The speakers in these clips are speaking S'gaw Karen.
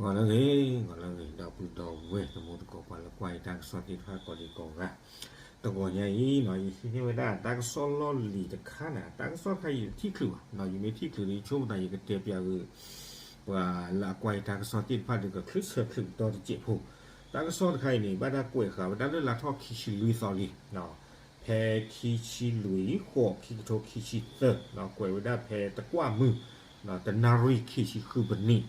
ဂီၤလၢအဂ့ၤ, ဂီၤလၢအဂ့ၤ ဒီပုၢ်ဒီဝဲၢ်တံၤသကိး ပှၤလၢကွၢ်ယတၢ်ကစီၣ်သ့ၣ်တဖၣ်ကိးဒံးကိးဂၤ, တဂီၤညါအံၤ ယဟံးန့ၢ်ဝဲဒၣ်တၢ်ကစီၣ်လီၢ်လံၤတခါန့ၣ်, တၢ်ကစီၣ်တခါအံၤယတထံၣ်ချုးဘၣ်, ယမ့ၢ်ထံၣ်ချုးဒီး ယဆိကမိၣ်သးယကတဲပျးဂ့ၤ ပှၤလၢအကွၢ်ယတၢ်ကစီၣ်သ့ၣ်တဖၣ်ဒီး ကချုးဆၢချုးကတီၢ်တစဲးဖိ, တၢ်ကစီၣ်တခါအံၤန့ၣ် ဘၣ်တၢ်ကွဲးဃာ်ဝဲဒၣ်လၢလါထီၣ်ခံဆံလွံၢ်သီလံ ဖဲခံဆံလွံၢ် ဃိး ခံကထိခံဆံသၢ, ကွဲးဝဲဒၣ်ဖဲတကွၢ်မုၢ် တနၣ်ရံၣ်ခံဆံဃုပနံး,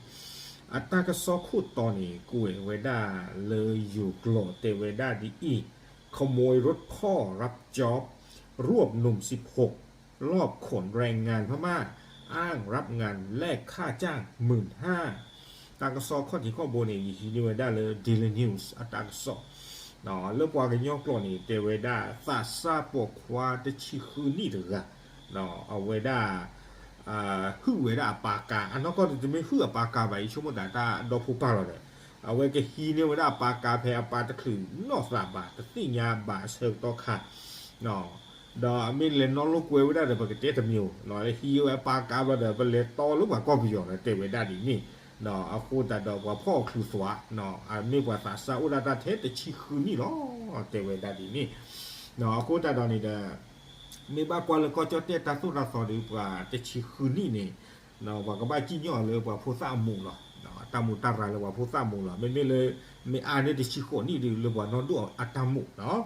အတၢ်ကစီၣ်ခိၣ်တီန့ၣ် ကွဲးဝဲဒၣ်လၢယိၤကျိာ်တဲဝဲဒၣ်ဒ်အံၤ, ขโมยรถพ่อรับจ๊อบ รวบหนุ่มสิบหก ลอบขนแรงงานพม่า อ้างรับงานแลกค่าจ้างหมื่นห้า တၢ်ကစီၣ်ခီၣ်ထံးခီၣ်ဘိန့ၣ် ယဟံးန့ၢ်ဝဲဒၣ်လၢ Daily News အတၢ်ကစီၣ် လၢပှၤကညီကျိာ်န့ၣ် တဲဝဲဒၣ်သးစၢ်ပိာ်ခွါတဆံဃုနံၣ်တဂၤ, အဝဲဒၣ် ဟုၣ်ဝဲဒၣ်အပၢ်ကါ, အနီၢ်ကီၢ်တမ့ၢ်ဟုၣ်အပၢ်ကါဘၣ်, ယဆိကမိၣ်သးတၢ်ဒီဖိပၢ်လီၤဒီး, အဝဲကဟံးန့ၢ်ဝဲဒၣ်အပၢ်ကါဖဲအပၢ်တချုးနီၢ်သးဘၣ် တသ့ၣ်ညါဘၣ်အဆၢကတီၢ်ခါ ဒီးမ့ၢ်လဲၤနီၣ်လိာ်ကွဲဝဲဒၣ်ဒီး ပကတဲတမံၤဧိၤ, လၢဟံးဝဲအပၢ်ကါဘျီဒီး ပလဲၤတီလၢပှၤကီၢ်ပယီၤလီၤ တဲဝဲဒၣ်ဒ်န့ၣ်, အဃိသတးဒီးပှၤဖီၣ်အီၤချုးသွး, မ့ၢ်ပှၤသးစၢ်အိၣ်ဒၣ်တၢ်ထဲတဆံဃုနံၣ်လီၤ, တဲဝဲဒၣ်ဒ်န့ၣ်, အဃိသတးဒီးန့ၣ်ဒီး မ့ၢ်ဘၣ်ကွၢ်လၢကီၢ်ကၠီၣ်တဲၣ်တၢ်သိၣ်တၢ်သီဒီး ပှၤတဆံဃုနံၣ်န့ၣ် ပှၤကဘၣ်စံၣ်ညီၣ်အီၤလၢပှၤဖိသၣ်အမူးလီၤ, တၢ်မူးတၢ်ရၤလၢပှၤဖိသၣ်အမူးလီၤ, မ့မ့ၢ်လၢ မ့ၢ်အါန့ၢ်တဆံဃိးနံၣ်ဒီး လၢပှၤနီၢ်ဒိၣ်အတၢ်မူးလီၤ,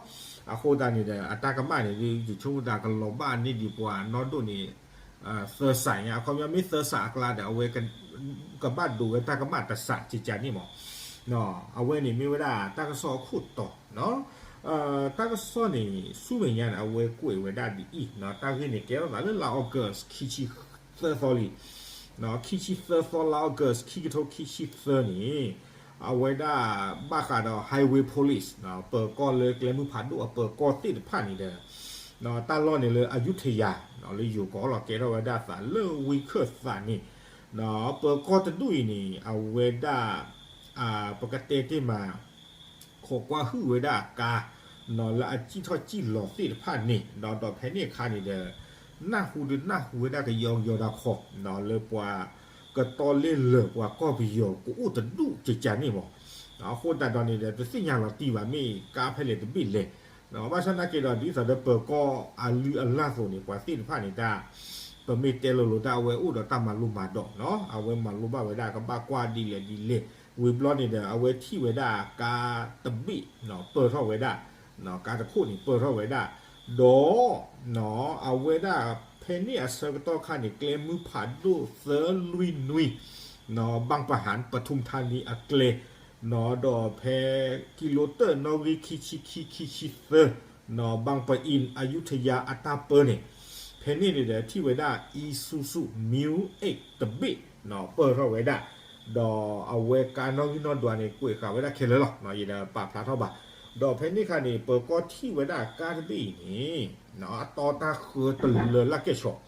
အဃိသတးန့ၣ်ဒီး အတၢ်ကမၣ်န့ၣ်ဒီး ယဆိကမိၣ်သးကလီၤဘၣ်န့ၢ်ဒံးပှၤနီၢ်ဒိၣ်န့ၣ် သၢစးညါ, အခီပညီမ့ၢ်သၢစးအကျါဒီး အဝဲ ကဘၣ်ဒိးဝဲတၢ်ကမၣ်တစးကကန့ၣ်မး, အဝဲန့ၣ်မ့ၢ်ဝဲဒၣ်တၢ်ကစီၣ်အခိၣ်တီ, တၢ်ကစီၣ်န့ၣ် ဆူမဲာ်ညါန့ၣ် အဝဲကွဲးဝဲဒၣ်ဒ်အံၤ, တၢ်ဂ့ၢ်န့ၣ် ကဲထီၣ်သးလၢလါ August ခံဆံသၢသီလံ, ခံဆံသၢသီလါ August ခံကထိခံဆံသၢန့ၣ် အဝဲဒၣ်ဘၣ်ဃးဒီး Highway Police ပၢၤကီၢ်လၢကျဲမုၢ်ဖးဒိၣ်အပၢၤကီၢ်သ့ၣ်တဖၣ်န့ၣ်ဒီး တၢ်လီၢ်န့ၣ်လၢ အယူထယၤ လၢယိၤကီၢ်လီၤ ကဲထီၣ်ဝဲဒၣ်သးလၢဝံခၢၣ်သးန့ၣ်, ပၢၤကီၢ်တဒူၣ်အံၤန့ၣ် အဝဲဒၣ် ပကတဲတ့ၢ်မး ခိးကွၢ်ဟုၣ်ဝဲဒၣ်အကါ လၢအစံၣ်ထီၣ်စံၣ်လီၤသ့ၣ်တဖၣ်န့ၣ်, ဒီးဖဲန့ၣ်အခါန့ၣ်ဒီး နၢ်ဟူဒုးနၢ်ဟူဝဲဒၣ်ကယီကယီတၢ်ခီ လၢပှၤကတီၢ်လ့လၢာ်ပှၤကီၢ်ပယီၤကအိၣ်တဒူၣ်ကကန့ၣ်မး, အဃိသတးဒီးန့ၣ်ဒီး တသ့ၣ်ညါလီၤတံၢ်ဘၣ် မ့ၢ်ကါဖဲလဲၣ်တဘ့ၣ်လဲၣ်, ဘၣ်ဆၣ်သနာ်က့ဒီး ဒ်သိးဒီးပၢၤကီၢ်အလုၢ်အလၢ်အသိးန့ၣ် ပှၤသ့ၣ်တဖၣ်န့ၣ်တၢ် ပမ့ၢ်တဲလိၤလိၤတၢ် အဝဲအိၣ်ဒီးတၢ်မၤလိမၤဒိး, အဝဲမၤလိဘၣ်ဝဲဒၣ် ကဘၣ်ကွၢ်ဒ်လဲၣ်ဒ်လဲၣ်, ဝံၤဘျီန့ၣ်ဒီး အဝဲထံၣ်ဝဲဒၣ်ကါတဘ့ၣ် ပၢၢ်ထီၣ်ဝဲဒၣ်, ကါတခိၣ်န့ၣ်ပၢၢ်ထီၣ်ဝဲဒၣ်, ဒီး အဝဲဒၣ်ဖဲန့ၣ်အဆၢကတီၢ်ခါန့ၣ် ကျဲမုၢ်ဖးဒိၣ်သၢလွံၢ်နွံ ဘၣ်ပဟၣ် ပထုမ်ထါနံအကျဲ, ဒီးဖဲ ကံလိတၢၣ်နီၣ်ဂံၢ်ခံဆံခံ ခံဆံသၢ ဘၣ်ပအံၣ် အယူထယၤအတၢ်ပၢန့ၣ်, ဖဲန့ၣ်န့ၣ်ဒီး ထံၣ်ဝဲဒၣ် Isuzu Mu X တဘ့ၣ် ပၢၢ်ထီၣ်ဝဲဒၣ်, ဒီးအဝဲကါနီၣ်ဂံၢ်နီၣ်ဒွးန့ၣ် ကွဲးဃာ်ဝဲဒၣ်ခဲလၢာ်လီၤ, ယတပာ်ဖျါထီၣ်ဘၣ်, ဒီးဖဲန့ၣ်အခါန့ၣ် ပၢၤကီၢ်ထံၣ်ဝဲဒၣ်ကါတဘ့ၣ်အံၤန့ၣ် အတီတၢ်ဃၢတလၢလၢ်ကဲၣ်ဆိး,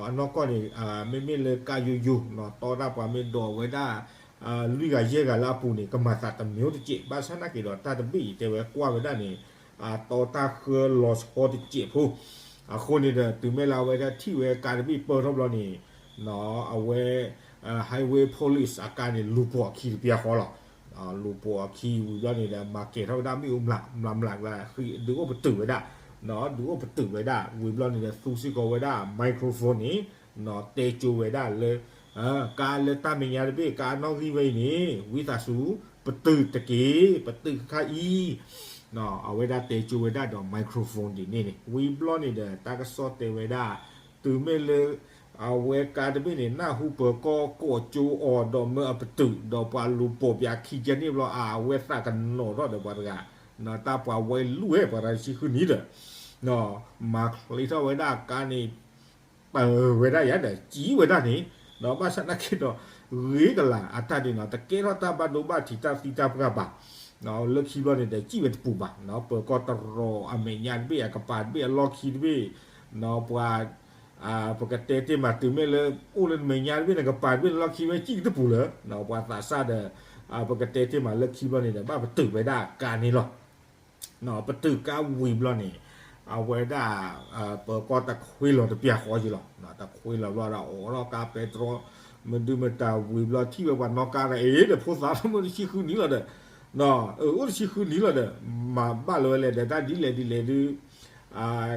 အနီၢ်ကီၢ်န့ၣ် မ့မ့ၢ်လၢကါယိယိ တီတၢ်ပှၤမ့ၢ်ဒိးဝဲဒၣ် လွံၢ်ဂၤယဲၢ်ဂၤလၢအပူၤန့ၣ် ကမၤသးတမံၤတစဲး, ဘၣ်ဆၣ်သနာ်က့ဒီး တၢ်တဘ့ၣ်အံၤတဲဝဲကွၢ်ဝဲဒၣ်န့ၣ် အတီတၢ်ဃၢလီၤဆီတစဲးဖိ, အဃိန့ၣ်ဒီး တုၤမ့ၢ်လၢအဝဲဒၣ်ထံၣ်ဝဲကါတဘ့ၣ်ပၢၢ်ထီၣ်ဘျီန့ၣ် အဝဲ Highway Police အကါန့ၣ် လူၤပိာ်အခံတပျၢ်ဃီလီၤ, လူၤပိာ်အခံဝံၤဘျီန့ၣ်ဒီး မၤကဲၤထီၣ်ဝဲဒၣ်မ့ၣ်အူမျးမျးကျါ ဃံးဒုးအိၣ်ပတုာ်ဝဲဒၣ်, ဒုးအိၣ်ပတုာ်ဝဲဒၣ် ဝံၤဘျီန့ၣ်ဒီး သူစ့ၢ်ကီးဝဲဒၣ် microphone န့ၣ် တဲကၠိဝဲဒၣ်လၢ ကါလၢတၢ်မဲာ်ညါတဘ့ၣ် ကါအနီၣ်ဂံၢ်ဝဲအံၤန့ၣ် ဝံသးစူၤ ပတုာ်တက့ၢ်, ပတုာ်ခါအံၤ, အဝဲဒၣ်တဲကၠိဝဲဒၣ်ဒီး microphone ဒ်န့ၣ်န့ၣ် ဝံၤဘျီန့ၣ်ဒီး တၢ်ကစီၣ်တဲဝဲဒၣ် တုၤမ့ၢ်လၢ အဝဲကါတဘ့ၣ်န့ၣ် နၢ်ဟူပၢၤကီၢ်ကိးကၠိအီၤ ဒီးမၢအပတုာ် ဒီးပှၤလူၤပိာ်ပၠးခံကဲန့ၣ်ဘျီ အဝဲသးကနိးထီၣ်ဒီးပှၤတဂၤ, တၢ်ပှၤဝဲလူၢ်ဝဲပှၤတဆံဃုနံၣ်ဒီး မၤချ့ထီၣ်ဝဲဒၣ်ကါန့ၣ် ပၢၤဝဲဒၣ်ယၤဒီး ကံဝဲဒၣ်န့ၣ်, ဒီးဘၣ်ဆၣ်သနာ်က့ဒီး ဂ့ၤကလာ်အတၢ်ဒ်န့ၣ် တကဲထီၣ်တၢ်ဘၣ်ဒိဘၣ်ထံးတၢ်သံတၢ်ပှၢ်ဘၣ်, လၢခံဘျီန့ၣ်ဒီး စံၣ်ဝဲတပူၤဘၣ်, ပၢၤကီၢ်တရီးအမဲာ်ညါတဘ့ၣ် အကပၤတဘ့ၣ် အလီၢ်ခံတဘ့ၣ်, ပှၤ ပကတဲတ့ၢ်မး တုၤမ့ၢ်လၢ အိၣ်လၢနမဲာ်ညါတဘ့ၣ် နကပၤတဘ့ၣ် နလီၢ်ခံဝဲ စံၣ်ကတပူၤလၢ ပှၤသးစၢ်ဒီး ပကတဲတ့ၢ်မးလၢခံဘျီန့ၣ်ဒီး ဘၣ်ပတုာ်ဝဲဒၣ်ကါန့ၣ်လီၤ. ပတုာ်ကါဝံၤဘျီန့ၣ် အဝဲဒၣ် ပၢၤကီၢ်တခွ့လီၤတပျၢ်ဃီက့ၤလီၤ. တခွ့လီၤဘျီဒီး အိးထီၣ်ကါပဲတြီ မဒုမတၤဝံၤဘျီထံၣ်ဝဲပှၤနီၣ်ကါဒီး အ့ၣ် ဒီးဖိသၣ်မ့ၢ်အိၣ်တဆံဃုနံၣ်လီၤဒီး, အိၣ်တဆံဃုနံၣ်လီၤဒီး မၤဘၣ်လၢၤဝဲလဲၣ်ဒီး တၢ်ဒ်လဲၣ်ဒ်လဲၣ်ဒုး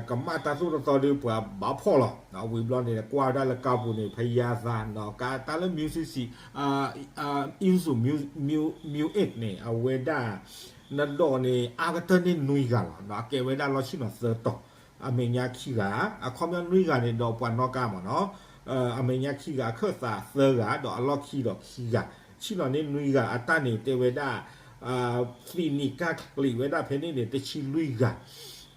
ကမၣ်တၢ်သိၣ်တၢ်သီဒုး ပှၤဘၣ်ဖှီၣ်လီၤ. ဝံၤဘျီန့ၣ် ကွၢ်ဝဲဒၣ်လၢကါပူၤန့ၣ် ဖယါသး တၢ်လၢ music အံၤစူၣ် music န့ၣ် အဝဲဒၣ် နဒီးန့ၣ် အါကတၢၢ်န့ၢ်နွံဂၤလီၤ. အကဲဝဲဒၣ်လီၢ်ဆ့ၣ်နီၤသၢတီၤ, အမဲာ်ညါခံဂၤ, အခီပညီနွံဂၤန့ၣ်ဒီးပှၤနီၣ်ကါမ့ၢ်နီၤ, အမဲာ်ညါခံဂၤ အခၢၣ်သးသၢဂၤ ဒီးအလီၢ်ခံဒီးခံဂၤ, ဆ့ၣ်နီၤန့ၢ်နွံဂၤအတၢ်န့ၣ် တဲဝဲဒၣ် သံးနံၤကၢ်ချံးဝဲဒၣ်ဖဲန့ၣ်န့ၣ် တဆံလွံၢ်ဂၤ,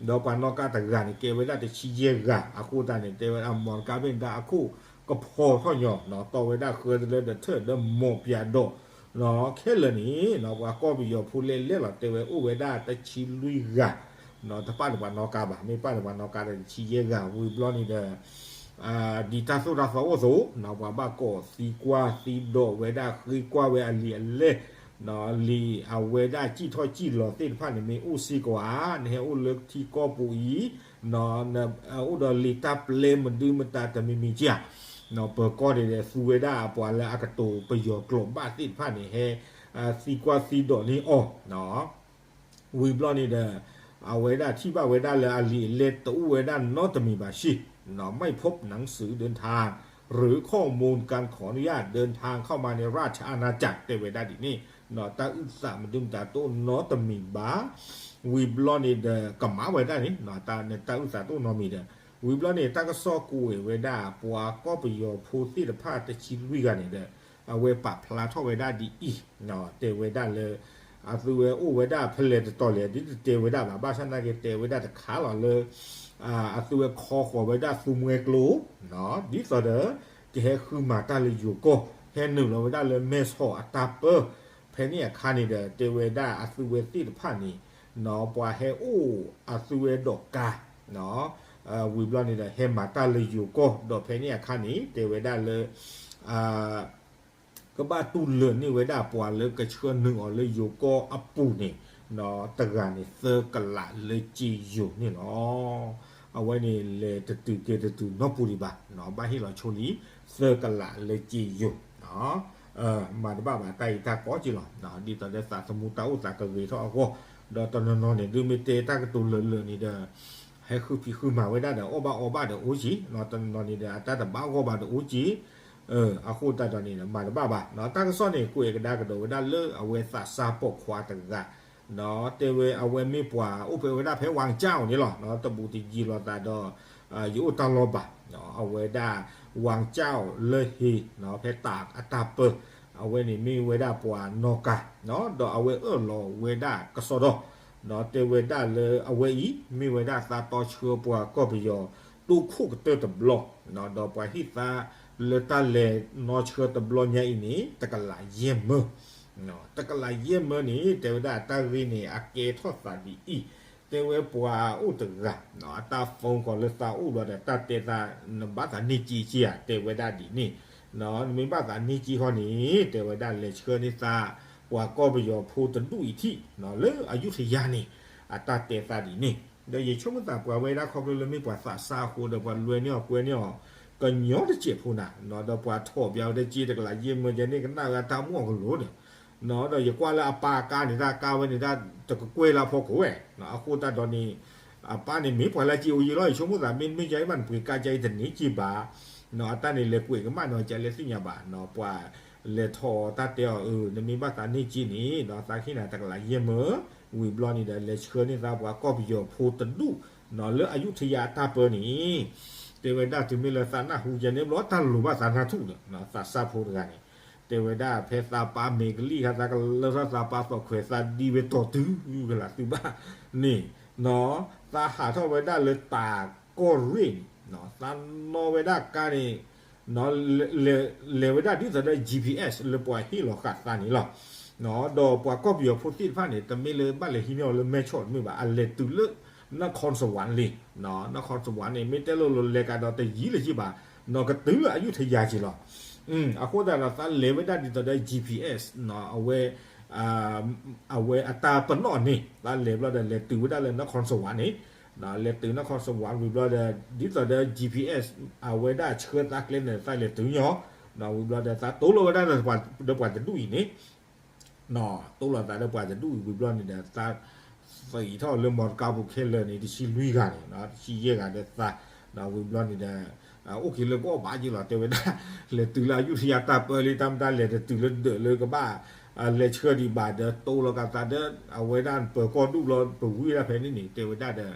ဒီးပှၤနီၣ်ကါတဂၤန့ၣ် ကဲဝဲဒၣ်တဆံယဲၢ်ဂၤ, အဃိသတးန့ၣ် တဲဝဲဒၣ် မီၢ်တကါဘ့ၣ်န့ၣ် တၢ်အခိၣ်ကဖီထီၣ်ညီ, တီဝဲဒၣ်ဃၢလၢဒီးထၢၣ်ဒီးမီၢ်ပၠးဒီး ခဲလၢာ်န့ၣ် ပှၤကီၢ်ပယီၤဖိလဲၣ်လဲၣ်လီၤ တဲဝဲအိၣ်ဝဲဒၣ်တဆံလွံၢ်ဂၤ, တပာ်န့ၢ်ပှၤနီၣ်ကါဘၣ်, မ့ၢ်ပာ်န့ၢ်ပှၤနီၣ်ကါဒီးတဆံယဲၢ်ဂၤ, ဝံၤဘျီန့ၣ်ဒီး ဒ်တၢ်သိၣ်တၢ်သီအိၣ်အသိး ပှၤဘၣ်ကိးသံကွၢ်သံဒိးဝဲဒၣ် ဃ့ကွၢ်ဝဲအလံာ်အလဲၢ်, လံာ်အဝဲဒၣ်စံၣ်ထီၣ်စံၣ်လီၤသ့ၣ်တဖၣ်န့ၣ် မ့ၢ်အိၣ်စ့ၢ်ကီးဧါ, နဟဲအိၣ်လၢထံကီၢ်ပူၤအံၤ အိၣ်ဒီးလံာ်တၢ်ပျဲမဒုမတၤတမံၤမံၤဧါ, ပၢၤကီၢ်န့ၣ်ဒီး သူဝဲဒၣ်ပှၤလၢအကတိၤပယီၤကျိာ်ဘၣ်သ့ၣ်တဖၣ်န့ၣ် ဟဲသံကွၢ်သံဒိးန့ၢ်အီၤ ဝံၤဘျီန့ၣ်ဒီး အဝဲဒၣ်ထံၣ်ဘၣ်ဝဲဒၣ်လၢအလံာ်အလဲၢ်တအိၣ်ဝဲဒၣ်နီတမံၤဘၣ် ရှ့ၣ်, ไม่พบหนังสือเดินทาง หรือข้อมูลการขออนุญาตเดินทางเข้ามาในราชอาณาจักร တဲဝဲဒၣ်ဒ်န့ၣ်, တၢ်အုၣ်သးမဒုမတၤတအိၣ်နီတမံၤဘၣ်, ဝံၤဘျီန့ၣ်ဒီး ကမၤဝဲဒၣ်န့ၣ် တၢ်အုၣ်သးတအိၣ်နီတမံၤဒီး, ဝံၤဘျီန့ၣ် တၢ်ကစီၣ်ကွဲးဝဲဒၣ် ပှၤကီၢ်ပယီၤဖိသ့ၣ်တဖၣ်တဆံလွံၢ်ဂၤန့ၣ်ဒီး အဝဲပာ်ဖျါထီၣ်ဝဲဒၣ်ဒ်အံၤ, တဲဝဲဒၣ်လၢ အသုဝဲအိၣ်ဝဲဒၣ်ဖဲလဲၣ်တတီၤလဲၣ် ဒ်တတဲဝဲဒၣ်ဘၣ်, ဘၣ်ဆၣ်သနာ်က့တဲဝဲဒၣ်တခါလီၤလၢ အသုဝဲခီဃီၤဝဲဒၣ်သူမှဲကျိ ဒ်သိးဒီး ကဟဲဃုမၤတၢ်လၢယိၤကီၢ် ဟဲနုာ်လီၤဝဲဒၣ်လၢမဲၢ်ဆီးအတၢ်ပၢ ဖဲန့ၣ်အခါန့ၣ်ဒီး တဲဝဲဒၣ်အသုဝဲသ့ၣ်တဖၣ်န့ၣ် ပှၤဟဲအိၣ်အသုဝဲဒီးကါ ဝံၤဘျီန့ၣ်ဒီး ဟဲမၤတၢ်လၢယိၤကီၢ် ဒီးဖဲန့ၣ်အခါန့ၣ် တဲဝဲဒၣ်လၢ ကဘၣ်တူၢ်လိာ်န့ၢ်ဝဲဒၣ်ပှၤလၢကဆှၢနုာ်အီၤလၢယိၤကီၢ်အပူၤန့ၣ် တဂၤန့ၣ် သၢကလးလၢက့ယိၤန့ၣ်လီၤ. အဝဲန့ၣ်လဲၤတတုၤက့ၤတတုၤနီတပူၤဒံးဘၣ်, ဘၣ်ဟ့ၣ်လီၤဆိလံ သၢကလးလၢက့ယိၤ မၤတဘၣ်ဘၣ်တၢ်အံၤတၢ်ကီက့လီၤ. ဒ်သိးဒီးသးသမူတၢ်အိၣ်သးကဂ့ၤထီၣ်အဂီၢ်, ဒီးတနီၤနီၤန့ၣ် ဒုးမ့ၢ်တဲတၢ်ကတိၤလၢာ်လၢာ်န့ၣ်ဒီး ဟဲဃုဖံးဃုမၤဝဲဒၣ်ဒီး အီၣ်ဘၣ်အီဘၣ်ဒီးအိၣ်က့, တနီၤနီၤန့ၣ်ဒီး အတၢ်တဘၣ်ဂီၢ်ဘၣ်ဒီးအိၣ်က့, အဃိသတးဒီးန့ၣ် မၤတဘၣ်ဘၣ်. တၢ်ကစီၣ်န့ၣ် ကွဲးကဒါကဒီးဝဲဒၣ်လၢအဝဲသးစၢ်ပိာ်ခွါတဂၤ တဲဝဲအဝဲမ့ၢ်ပှၤအိၣ်ဖဲဝဲဒၣ်ဖဲ ဝၤကၠီၣ်န့ၣ်လီၤ. တဘူးတယံၤလိာ်သးဒီး ယအိၣ်တၢ်လီၢ်ဘၣ်, အဝဲဒၣ် ဝၤကၠီၣ်လၢဟ့ ဖဲတၢ်အတၢ်ပၢ အဝဲန့ၣ်မ့ၢ်ဝဲဒၣ်ပှၤနီၣ်ကါ, ဒီးအဝဲအၢၣ်လီၤဝဲဒၣ်ကစီၣ်ဒီး တဲဝဲဒၣ်လၢအဝဲအံၤ မ့ၢ်ဝဲဒၣ်သးတီဆှၢပှၤကီၢ်ပယီၤ တိခိၣ်ကတၢၢ်တဘျီ, ဒီးပှၤဟ့ၣ်သါလၢတၢ်လဲၤနီၣ်ဆှၢတဘျီညါအံၤန့ၣ် တကလးယဲၢ်မၢ, တကလးယဲၢ်မၢန့ၣ် တဲဝဲဒၣ်တၢ်ဂ့ၢ်န့ၣ် အကဲထီၣ်သးဒ်အံၤ, တဲဝဲပှၤအိၣ်တဂၤ အတၢ် phone call လၢသးအိၣ်ဘျီဒီး တၢ်တဲသး နဘၣ်သးန့ၢ်က့က့ဧါ တဲဝဲဒၣ်ဒ်န့ၣ်, နမ့ၢ်ဘၣ်သးန့ၢ်က့ဃီန့ၣ် တဲဝဲဒၣ်လဲၤဆှၢန့ၢ်သး ပှၤကီၢ်ပယီၤဖိတဒူၣ်အံၤထံၣ် လၢအယူထယၤန့ၣ် အတၢ်တဲသးဒ်န့ၣ်, ဒီးယဆိကမိၣ်သးပှၤဝဲဒၣ်ခီဖျိလၢမ့ၢ်ပှၤသးစၢ်အဃိဒီး ပှၤလွဲန့ၢ်အီၤကွဲန့ၢ်အီၤ ကညီတစဲးဖိနၤ, ဒီးပှၤထီၣ်ဘၣ်ဝဲဒၣ်က့တကလးယဲၢ်မၢကဲန့ၣ် ကနၣ်ဝဲတၢ်မူအကလိၤဒီး ဒီးယကွၢ်လၢအပၢ်အကါန့ၣ် တၢ်ကါဝဲန့ၣ် တၢ်တကကွဲၢ်လၢအဖီခိၣ်ဝဲ, အဃိသတးဒီးန့ၣ် အပၢ်န့ၣ်မ့ၢ်ပှၤလၢက့အိၣ်ယံၤလီၤ, ယဆိကမိၣ်သးမ့တမ့ၢ်ကါအံၤဘၣ်န့ၣ် ပှ့ၤကါကါအံၤတန့ၢ်က့ဘၣ်, အတၢ်န့ၣ်လဲၤကွဲးကမၣ်န့ၣ် ကလဲၤသ့ၣ်ညါဘၣ်, ပှၤလဲၤထီၣ်တၢ်တဲအီၤ အၢ နမ့ၢ်ဘၣ်သးန့ၢ်က့န့ၣ် သးဟ့ၣ်နၤတကလးယဲၢ်မၢ, ဝံၤဘျီန့ၣ်ဒီး လဲၤဆှၢန့ၢ်သးပှၤကီၢ်ပယီၤဖိတဒူၣ် လၢအယူထယၤအတၢ်ပၢန့ၣ် တဲဝဲဒၣ်တုၤမ့ၢ်လၢသးနၢ်ဟူယဲန့ၣ်ဘျီ တၢ်လိၤဘၣ်သးနၢ်ထူၣ်ဒီး သးစၢ်ဖိတဂၤန့ၣ် တဲဝဲဒၣ်ဖဲသးပၢ်မဲာ်ကလံၣ်ခါ သးကလၢထီၣ်သးပၢ်သီၣ်ခွဲး သးဒံဝဲတီၤတုၤကလးသုဘၣ်န့ၣ်, သးဟးထီၣ်ဝဲဒၣ်လၢတၢ်ကီၢ်ရ့ၣ်န့ၣ် သးနီၣ်ဝဲဒၣ်ကါန့ၣ် လဲၤဝဲဒၣ်ဒ်သိးဒီး GPS လၢပှၤဟ့ၣ်လီၤဃာ်သးန့ၣ်လီၤ. ဒီးပှၤကီၢ်ပယီၤဖိသ့ၣ်တဖၣ်န့ၣ် တမ့ၢ်လၢဘၣ်လဲၤဟံးန့ၢ်အီၤလၢမဲၢ်ဆီးတမ့ၢ်ဘၣ်, အလဲၤတုၤလၢ နခီစဝါလံ, နခီစဝါန့ၣ် မ့ၢ်တဲလိၤလိၤလဲၤကဒီးတယံာ်လၢၤက့ဘၣ်, ကတုၤလၢအယူထယၤက့လီၤ. အဃိသတးဒီး သးလဲၤဝဲဒၣ်ဒ်သိးဒီး GPS အဝဲ အဝဲအတၢ်ပနီၣ်န့ၣ် သးလဲၤဘျီဒီး လဲၤတုၤဝဲဒၣ်လၢနခီစဝါန့ၣ်, လဲၤတုၤနခီစဝါဝံၤဘျီဒီး ဒ်သိးဒီး GPS အဝဲဒၣ်ဆှၢသးကျဲန့ၣ် သးလဲၤတုၤညီ ဝံၤဘျီဒီးသးတိၢ်လီၤဝဲဒၣ်ဒီးပှၤတဒူၣ်အံၤန့ၣ် တိၢ်လီၤသးဒီးပှၤတဒူၣ်အံၤ ဝံၤဘျီန့ၣ်ဒီး သးသံထီၣ်လၢ မီတကါပူၤခဲလၢာ်န့ၣ် တဆံလွံၢ်ဂၤန့ၣ် တဆံယဲၢ်ဂၤဒီးသး ဝံၤဘျီန့ၣ်ဒီး အိၣ်က့ၤလၢကီၢ်ဘၣ်က့ၤလီၤ တဲဝဲဒၣ် လဲၤတုၤလၢအယူထယါတၢ်ပၢလံ တၢ်မတၤလဲၤတတုၤလၢဒၢးလၢကဘၣ် လဲၤဆှၢဒံးဘၣ်ဒီး တိၢ်လီၤကသးဒီး အဝဲဒၣ်ပၢၤကီၢ်ဒူၣ်ဘျီ ပဝံဒၣ်ဖဲန့ၣ်န့ၣ် တဲဝဲဒၣ်ဒီး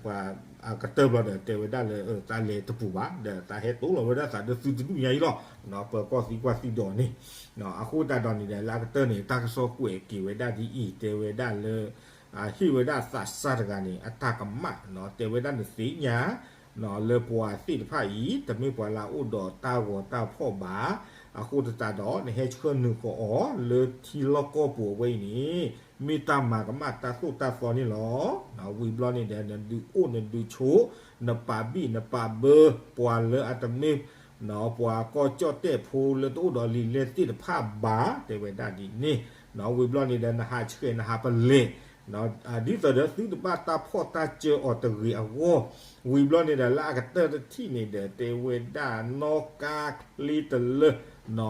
ပှၤအကတၢၢ်ဘျီဒီး တဲဝဲဒၣ်လၢ တၢ်လဲၤတပူၤဘၣ် ဒီးသးဟဲတိၢ်လီၤဝဲဒၣ်သးဒီးသုတဒူၣ်ညါအံၤလီၤ. ပၢၤကီၢ်သံကွၢ်သံဒိးန့ၣ် အဃိသတးဒီးန့ၣ်ဒီး လၢအကတၢၢ်န့ၣ် တၢ်ကစီၣ်ကွဲးက့ၤဝဲဒၣ်ဒ်အံၤ တဲဝဲဒၣ်လၢ ဟ့ၣ်ဝဲဒၣ်သးစၢ်တဂၤန့ၣ် အတၢ်ကမၣ် တဲဝဲဒၣ်နသ့ၣ်ညါ လၢပှၤသ့ၣ်တဖၣ်အံၤ တမ့ၢ်ပှၤလၢအအိၣ်ဒီးတၢ်ဂီၤတၢ်ဖီၣ်ဘၣ်. အဃိသတးဒီး နဟဲဆှၢနုာ်ဃီၤအီၤ လၢထံလီၢ်ကီၢ်ပူၤအဝဲအံၤန့ၣ် မ့ၢ်တၢ်မၤကမၣ်တၢ်သိၣ်တၢ်သီန့ၣ်လီၤ. ဝံၤဘျီန့ၣ်ဒီး နဒုးအိၣ်နဒုးဆိး နပာ်ဘံၣ်နပာ်ဘၢ ပှၤလၢအတမ့ၢ် ပှၤကီၢ်ကၠီၣ်တဲၣ်ဖိလၢတအိၣ်ဒီးလံာ်လဲၢ်သ့ၣ်တဖၣ်ဘၣ် တဲဝဲဒၣ်ဒ်န့ၣ်. ဝံၤဘျီန့ၣ်ဒီး နဟးဆှဲးနဟးပလဲၤ ဒ်သိးဒီးသုတဘၣ်တၢ်ဖီၣ်တၢ်စၢအီၤတဂ့ၤအဂီၢ် ဝံၤဘျီန့ၣ်ဒီး လၢအကတၢၢ်တထံၣ်န့ၣ်ဒီး တဲဝဲဒၣ်နီၣ်ကါချ့တလၢ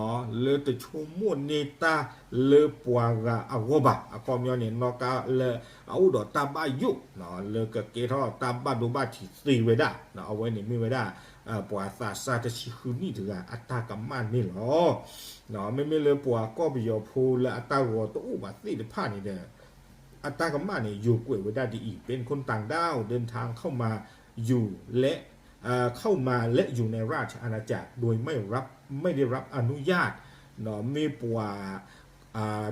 လၢတဆိကမိၣ်န့ၢ်တၢ်လၢပှၤဂၤအဂီၢ်ဘၣ်. အခီပညီန့ၣ် နီၣ်ကါလၢအအိၣ်ဒီးတၢ်ဘၣ်ယိၣ် လၢကကဲထီၣ်တၢ်ဘၣ်ဒိဘၣ်ထံးသ့ဝဲဒၣ် အဝဲန့ၣ်မ့ၢ်ဝဲဒၣ် ပှၤသးစၢ်တဆံဃုနံၣ်တဂၤအတၢ်ကမၣ်န့ၣ်လီၤ. မ့မ့ၢ်လၢပှၤကီၢ်ပယီၤဖိလၢအတၢ်ဂီၤတအိၣ်ဘၣ်သ့ၣ်တဖၣ်န့ၣ်ဒီး အတၢ်ကမၣ်န့ၣ် ယိၤကွဲးဝဲဒၣ်ဒ်အံၤ เป็นคนต่างด้าว เดินทางเข้ามาอยู่และ เข้ามาและอยู่ในราชอาณาจักรโดยไม่รับ ไม่ได้รับอนุญาต မ့ၢ်ပှၤ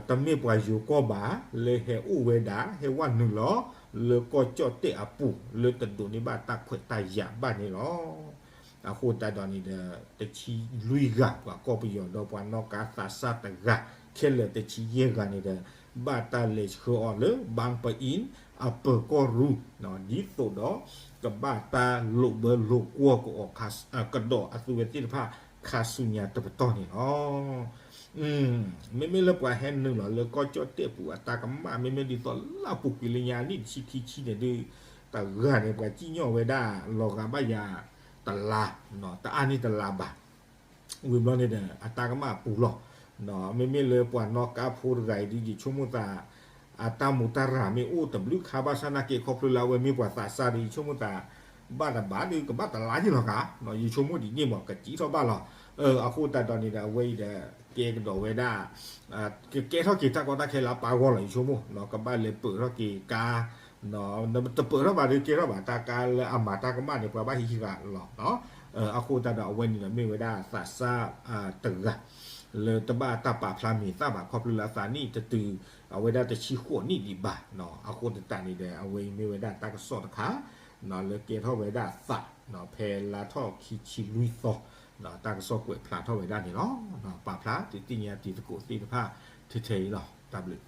တမ့ၢ်ပှၤယိၤကီၢ်ဘၣ် လၢဟဲအိၣ်ဝဲဒၣ် ဟဲဝဲနုာ်လီၤ လၢကီၢ်ကၠီၣ်တဲၣ်အပူၤ လၢတဒိးန့ၢ်ဘၣ်တၢ်ခွဲးတၢ်ယာ်ဘၣ်န့ၣ်လီၤ. အဃိသတးဒီးန့ၣ်ဒီး တဆံလွံၢ်ဂၤ ပှၤကီၢ်ပယီၤဒီးပှၤနီၣ်ကါသးစၢ်တဂၤ ခဲလၢာ်တဆံယဲၢ်ဂၤန့ၣ်ဒီး ဘၣ်တၢ်လဲၤဆှၢအီၤလၢ ဘၣ်ပအ့ၣ် အပၢၤကီၢ်ရူၢ် ဒ်သိးဒီး ကဘၣ်တၢ်လိာ်ဘၢလိာ်ကွီၢ်ကအိး ကဒီးအသုဝဲသ့ၣ်တဖၣ် ခါဆူညါတပတီၢ်န့ၣ်လီၤ. မ့မ့ၢ်လၢပှၤဟဲနုာ်လီၤလၢကီၢ်ကၠီၣ်တဲၣ်ပူၤအတၢ်ကမၣ် မ့မ့ၢ်ဒ်သိးလၢအပူၤကွံာ်လၢညါနံၣ်တဆံခံဆံန့ၣ်ဒီး တဂၤန့ၣ် ပှၤစံၣ်ညီၣ်ဝဲဒၣ် လီၤဂာ်ဘၣ်ယၤတလါ တအါန့ၢ်တလါဘၣ်. ဝံၤဘျီန့ၣ်ဒီး အတၢ်ကမၣ်ပူၤလီၤ. မ့မ့ၢ်လၢပှၤနီၣ်ကါဖိတဂၤအံၤဒီး ယဆိကမိၣ်သး အတၢ်မူးတၢ်ရၤမ့ၢ်အိၣ်တဘျုးခါဘၣ်ဆၣ်နာ်က့ ခီဖျိလၢအဝဲမ့ၢ်ပှၤသးစၢ်ဒီး ယဆိကမိၣ်သး ဘၣ်တဘၣ်ဒီး ကဘၣ်တလါယံၤလီၤကါ ယဆိကမိၣ်ဒ်န့ၣ်မး ကစံၣ်ထီၣ်ဘၣ်လီၤ. အဃိသတးဒီးန့ၣ်ဒီး အဝဲအံၤဒီး ကဲကဒီးဝဲဒၣ် ကကဲထီၣ်က့ၤတၢ်ကီတၢ်ခဲလၢအပၢ်ဂီၢ်လီၤ ယဆိကမိၣ် ကဘၣ်လဲၤပၢၢ်ထီၣ်က့ၤကါ တပၢၢ်ထီၣ်ဘၣ်ဒီးကဲထီၣ်ဘၣ် တၢ်ကါလၢအမၤတၢ်ကမၣ်န့ၣ် ပှၤဘၣ်ဟံးဟံးဂၤလီၤ. အဃိသတးဒီး အဝဲန့ၣ်ဒီးမ့ၢ်ဝဲဒၣ်သးစၢ်တဂၤ လၢတဘၣ်တၢ်ပာ်ဖျါမံၤသၣ်ဘၣ် ခီဖျိလၢအသးနံၣ်တတုၤ အဝဲဒၣ်တဆံဃိးနံၣ်ဒံးဘၣ်. အဃိသတးန့ၣ်ဒီး အဝဲအံၤမ့ၢ်ဝဲဒၣ်တၢ်ကစီၣ်တခါ လၢကဲထီၣ်ဝဲဒၣ်သး ဖဲလါထီၣ်ခံဆံလွံၢ်သီ တၢ်ကစီၣ်ကွဲးဖျါထီၣ်ဝဲဒၣ်န့ၣ်လီၤ. ပာ်ဖျါဒုးသ့ၣ်ညါတံၤသကိးသ့ၣ်တဖၣ် ထဲထဲအံၤလီၤ. တၢ်ဘျုး